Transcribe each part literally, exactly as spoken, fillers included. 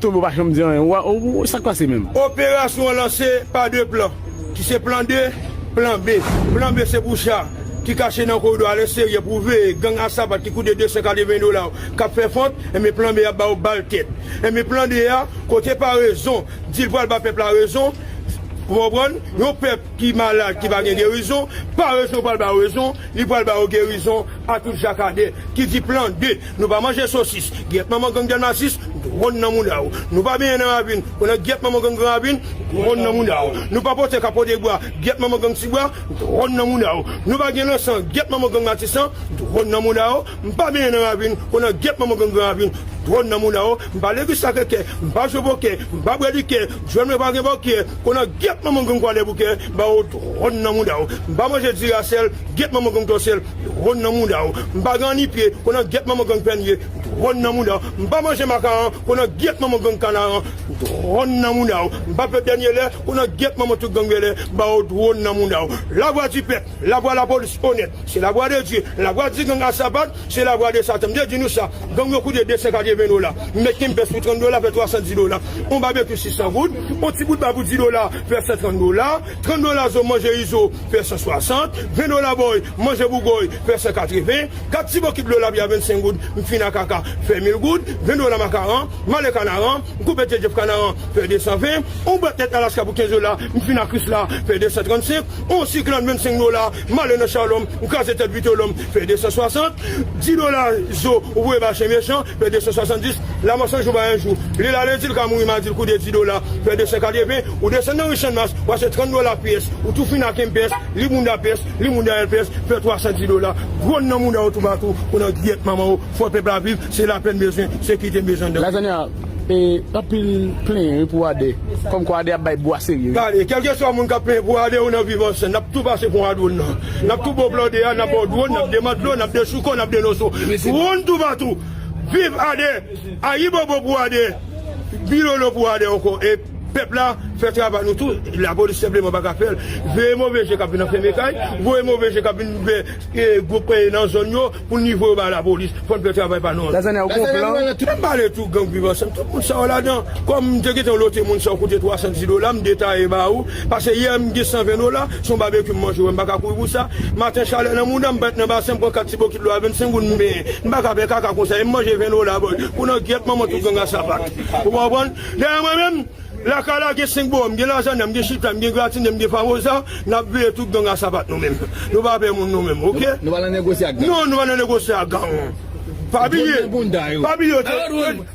Tonbe, ou pa janm di anyen. Ou, ou, ou, sa k pase menm? Operasyon an lanse pa de plan, ki se plan de, plan B. Plan B se pou sa ki kache nan koridò a lensterye pou veye gang a sapat ki koute de san katreven dola k ap fè fòt, enben plan B ap ba yo bal tèt. Enben plan D a, kote parezon, di l pral ba pèp la rezon, ou konprann? Yon pèp ki malad, ki pa gen gerizon, parezon pral ba yo rezon, li pral ba yo gerizon a tout jakadè. Ki di plan de, nou pa manje sosis, gyèt manman gang Dèlma sis, dwòn nan mouda w. Nou pa benyen nan ravin, konnen gyèt manman gang Gran Ravin, dwòn nan mouda w. Nou pa pote kapote bwa, gyèt manman gang Tibwa, dwòn nan mouda w. Nou pa gen lansan, gyèt manman gang Matisan, dwòn nan mouda w. M pa benyen nan ravin, konnen gyèt manman gang Gran Ravin, dwòn nan mouda w. M pa legis Sakre Kè, m pa jwe pokè, m pa bwè likè, jwèt mwen pa gen bòkyè, konnen gyèt manman gang Kwadèboukè, ba yo dwòn nan mouda w. M pa manje dirasèl, gyèt manman gang Tòsèl, dwòn nan mouda w. M pa gen anni pye, konnen gyèt manman gang Pènye, dwòn nan mouda w. M pa manje makaron, konnen gyèt manman gang Kanaran, dwòn nan mouda w. M pa pèp dènye lè, konnen gyèt manman tout gang bèlè, ba yo dwòn nan mouda w. Lavwa di pèp, lavwa lapolis onèt, se lavwa de Dye, lavwa di gang a sapat, se lavwa de Satan. M te di nou sa, gang yo koute de san katreven dola. M met kenbès pou trant dola, fè twa san dis dola. On babekyou sis san goud, on ti bout ba pou dis dola, fè san trant dola. Trant dola zo manje izo, fè san swasant. Ven dola bòy, manje bougòy, fè san katreven. Kat ti bokit dlo lapli a vennsenk goud, m fin a kaka, fè mil goud. Ven dola makaron, m ale Kanaran, m koupe tete Jeff Kanaran, fè de san ven. On bwat tèt Alaska pou kenz dola, m fin a Krisla, fè de san trannsenk. On siklòn vennsenk dola, m ale nan Chalòm, m kraze tèt Vitolòm, fè de san swasant. Dis dola zo, ou voye ba chen mechan, fè de san swasanndis. Lanmò san jou bay en jou. Li la lendi, l ka mouri madi, l koute dis dola, fè de san katreven. Ou desann nan ri Channmas, ou achte trant dola pyès, ou tou fin a kenbès, li mounda pès, li mounda èl pès, fè twa san dis dola. Dwòn nan mouda w toupatou, konnen gyèt manman w, fò pèp la viv, se lapè n bezwen, sekirite n bezwen anndan. Lazanya, e, anpil plenyen wi pou Ade. Kòmkwa Ade ap bay bwa serye wi. Gade, kèlkeswa moun k ap plenyen pou Ade, ou nan Viv Ansanm, n ap tou pase pon a dwòn nan. N ap tou ba w plan de a, n ap ba w dwòn, n ap demantle w, n ap dechouke w, n ap denonse w. Dwòn toupatou. Viv Ade! Ayibobo pou Ade! Bilolo pou Ade ankò. E pèp la, fè travay nou tou. Lapolis senpleman pa ka fè l. Veye move je k ap vin anfème kay, voye move je k ap vin fè, e, gwoup, e, nan zòn yo, pou n livre yo ba lapolis. Fò n fè travay pa nou an. Lazanya, ou gon plan? M pale tou gang Viv Ansanm, tout moun sa yo ladan. Kòm m te gentan lote moun sa yo koute twa san dis dola, m detaye ba ou. Paske yè m gen san ven dola, se yon babekyou m manje, w wè m pa ka kouri pou sa. Maten chalè nan mouda m, m pèt nan basen, m pran kat ti bokit dlo a vennsenk goud, m benyen. M pa ka fè kaka konsa, e m manje ven dola, bòy. Konnen gyèt manman tout gang a sapat. Ou konprann? Dèyè mwen menm, lakay la gen senk bowè, m gen lazanya, m gen chita, m gen gratine, m gen famoza, n ap veye tout gang a sapat nou menm. Nou pa pè moun nou menm, oke? Nou pa nan negosye ak gang. Non, nou pa nan negosye ak gang. Pa bliye, pa bliye yo te,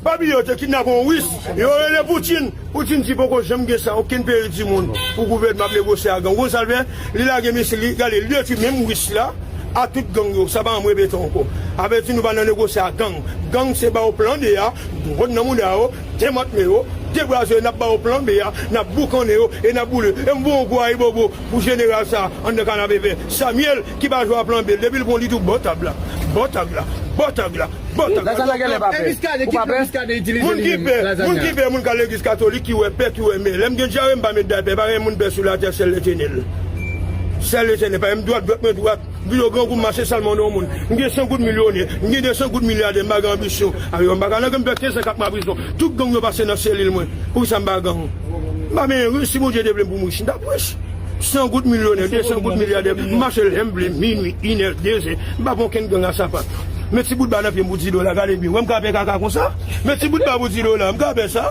pa bliye yo te kidnape yon Ris, yo rele Poutine. Poutine di poko janm gen sa, okenn peyi di moun pou gouvènman ap negosye ak gang. Ou konn sa l fè? Li lage misil, li, gade, li detwi menm Ris la, a tout gang yo. Sa pa janm repete ankò. Sa vle di nou pa nan negosye ak gang. Gang se ba yo plan de a, dwòn nan mouda yo, demantle yo, debraze yo, n ap ba yo plan B a, n ap boukannen yo e n ap boule. E m voye yon gwo ayibobo pou jeneral sa anndan kanapevè. Samyèl ki pa jwe a plan B, depi l pran li tou bò tab la, bò tab la, bò tab la, bò tab la. Lazanya genlè pa pè. Ou pa pè? Moun ki pè, moun ki pè, moun k al legliz katolik ki wè pè, ki wè mè. Lè m gen dyare, m pa met daypè, pa gen moun pè sou latè, sèl Letènèl. Sèl Letènèl, pa gen m dwat, dwat mwen dwat. M pito grangou, m mache sal mande yon moun. M gen san goud milyonè, m gen de san goud milyadè, m pa gen anbisyon. Alò, m pa ka nan gang, m fè kenz an, kat mwa prizon. Tout gang yo pase nan selil mwen. Poukisa m pa gang? M pa benyen rich, si Bondye te vle m pou m rich, m t ap rich. San goud milyonè, de san goud milyadè, m mache lè m vle, minui, inè, dezè. M pa pran okenn gang a sapat. Met ti bout ba nan pye m pou dis dola, gade byen. Wè m ka pè kaka konsa? Met ti bout ba pou dis dola, m ka pè sa?